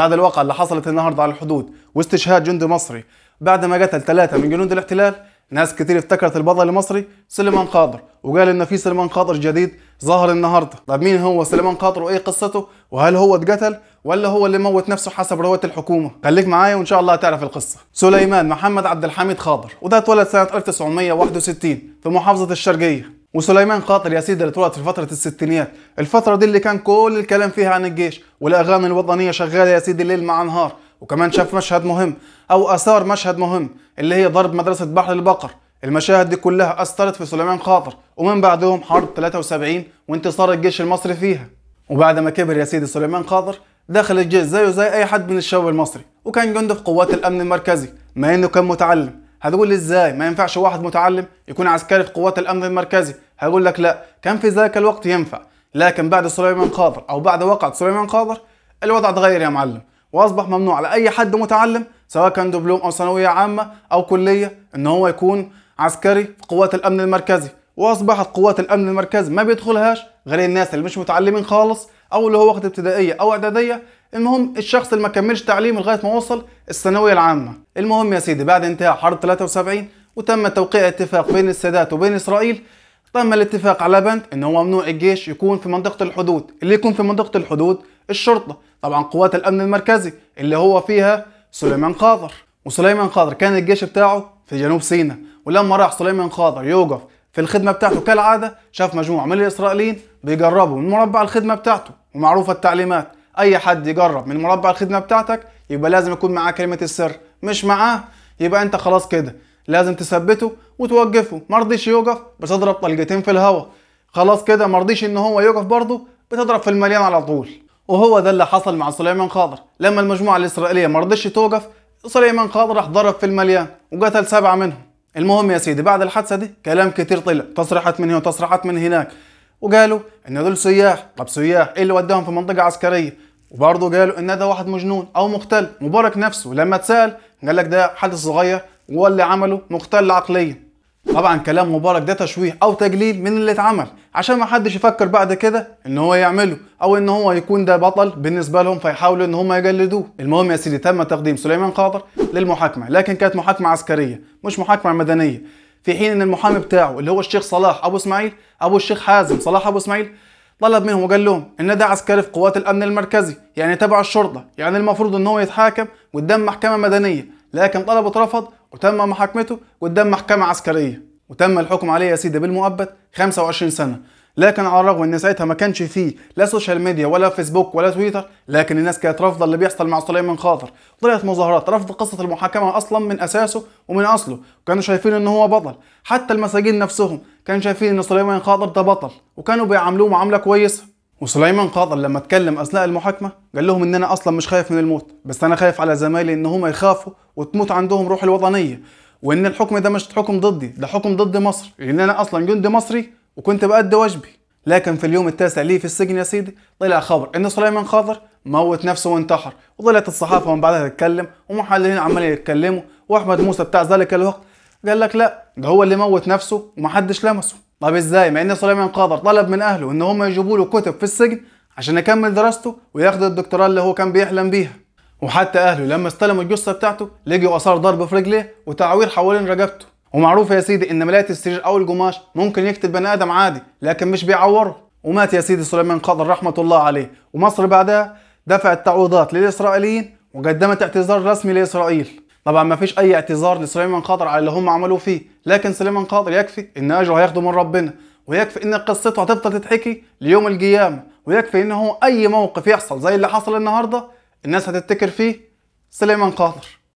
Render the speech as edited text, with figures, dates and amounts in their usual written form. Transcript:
بعد الواقعة اللي حصلت النهارده على الحدود واستشهاد جندي مصري بعد ما قتل 3 من جنود الاحتلال، ناس كتير افتكرت البطل المصري سليمان خاطر وقال ان في سليمان خاطر جديد ظهر النهارده. طب مين هو سليمان خاطر وايه قصته؟ وهل هو اتقتل ولا هو اللي موت نفسه حسب رواية الحكومة؟ خليك معايا وان شاء الله هتعرف القصة. سليمان محمد عبد الحميد خاطر، وده اتولد سنة 1961 في محافظة الشرقية. وسليمان خاطر يا سيدي اللي اتولد في فترة الستينيات، الفترة دي اللي كان كل الكلام فيها عن الجيش والاغاني الوطنية شغالة يا سيدي ليل مع نهار. وكمان شاف مشهد مهم او اثار مشهد مهم اللي هي ضرب مدرسة بحر البقر. المشاهد دي كلها اثرت في سليمان خاطر، ومن بعدهم حرب 73 وانتصار الجيش المصري فيها. وبعد ما كبر يا سيدي سليمان خاطر دخل الجيش زيه زي اي حد من الشباب المصري، وكان جندي في قوات الامن المركزي مع انه كان متعلم. هتقول لي ازاي ما ينفعش واحد متعلم يكون عسكري في قوات الامن المركزي؟ هقول لك لا، كان في ذاك الوقت ينفع، لكن بعد سليمان خاطر او بعد وقعة سليمان خاطر الوضع اتغير يا معلم، واصبح ممنوع على اي حد متعلم سواء كان دبلوم او ثانوية عامة او كليه ان هو يكون عسكري في قوات الامن المركزي. واصبحت قوات الامن المركزي ما بيدخلهاش غير الناس اللي مش متعلمين خالص او اللي هو واخد ابتدائية او اعدادية، المهم الشخص اللي ما كملش تعليمه لغاية ما وصل الثانوية العامة. المهم يا سيدي بعد انتهاء حرب 73 وتم توقيع اتفاق بين السادات وبين اسرائيل، تم الاتفاق على بند ان هو ممنوع الجيش يكون في منطقة الحدود، اللي يكون في منطقة الحدود الشرطة، طبعا قوات الامن المركزي اللي هو فيها سليمان خاطر. وسليمان خاطر كان الجيش بتاعه في جنوب سيناء، ولما راح سليمان خاطر يوقف في الخدمة بتاعته كالعادة شاف مجموعة من الاسرائيليين بيجربوا من مربع الخدمة بتاعته، ومعروفة التعليمات اي حد يجرب من مربع الخدمة بتاعتك يبقى لازم يكون معاه كلمة السر، مش معاه يبقى انت خلاص كده لازم تثبته وتوقفه. ما رضيش يوقف بتضرب طلقتين في الهواء، خلاص كده ما رضيش ان هو يوقف برضه بتضرب في المليان على طول. وهو ده اللي حصل مع سليمان خاطر، لما المجموعة الاسرائيلية ما رضتش توقف سليمان خاطر راح ضرب في المليان وقتل 7 منهم. المهم يا سيدي بعد الحادثة دي كلام كتير طلع، تصريحات من هنا وتصريحات من هناك، وقالوا ان دول سياح. طب سياح ايه اللي وداهم في منطقة عسكرية؟ وبرضه قالوا ان ده واحد مجنون او مختل. مبارك نفسه لما اتسال قال لك ده حدث صغير واللي عمله مختل عقليا. طبعا كلام مبارك ده تشويه او تقليل من اللي اتعمل عشان ما حدش يفكر بعد كده ان هو يعمله او ان هو يكون ده بطل بالنسبة لهم فيحاولوا ان هم يجلدوه. المهم يا سيدي تم تقديم سليمان خاطر للمحاكمه، لكن كانت محاكمة عسكرية مش محاكمة مدنية، في حين ان المحامي بتاعه اللي هو الشيخ صلاح ابو اسماعيل ابو الشيخ حازم صلاح ابو اسماعيل طلب منهم وقال لهم ان ده عسكري في قوات الامن المركزي، يعني تبع الشرطة، يعني المفروض ان هو يتحاكم قدام محكمة مدنية، لكن طلبه اترفض وتم محاكمته قدام محكمة عسكرية، وتم الحكم عليه يا سيدي بالمؤبد 25 سنة. لكن على الرغم ان ساعتها ما كانش فيه لا social media ولا فيسبوك ولا تويتر، لكن الناس كانت رافضه اللي بيحصل مع سليمان خاطر، طلعت مظاهرات رفض قصة المحاكمة اصلا من اساسه ومن اصله، وكانوا شايفين ان هو بطل. حتى المساجين نفسهم كانوا شايفين ان سليمان خاطر ده بطل وكانوا بيعاملوه معاملة كويسة. وسليمان خاطر لما اتكلم اثناء المحاكمة قال لهم ان انا اصلا مش خايف من الموت، بس انا خايف على زمايلي ان هم يخافوا وتموت عندهم روح الوطنية، وان الحكم ده مش حكم ضدي، ده حكم ضد مصر، لان انا اصلا جندي مصري وكنت بأدي واجبي. لكن في اليوم التاسع ليه في السجن يا سيدي طلع خبر ان سليمان خاطر موت نفسه وانتحر، وطلعت الصحافة من بعدها تتكلم ومحللين عمالين يتكلموا، واحمد موسى بتاع ذلك الوقت قال لك لا ده هو اللي موت نفسه ومحدش لمسه. طب ازاي مع ان سليمان خاطر طلب من اهله ان هم يجيبوا له كتب في السجن عشان يكمل دراسته وياخد الدكتوراه اللي هو كان بيحلم بيها؟ وحتى اهله لما استلموا الجثة بتاعته لقوا اثار ضرب في رجليه وتعوير حوالين رقبته. ومعروف يا سيدي ان ملاية السرير او القماش ممكن يقتل بني ادم عادي لكن مش بيعوره. ومات يا سيدي سليمان خاطر رحمه الله عليه، ومصر بعدها دفعت تعويضات للاسرائيليين وقدمت اعتذار رسمي لاسرائيل. طبعا ما فيش اي اعتذار لسليمان خاطر على اللي هم عملوه فيه، لكن سليمان خاطر يكفي ان اجره هياخده من ربنا، ويكفي ان قصته هتفضل تتحكي ليوم القيامة، ويكفي ان هو اي موقف يحصل زي اللي حصل النهارده الناس هتفتكر فيه سليمان خاطر.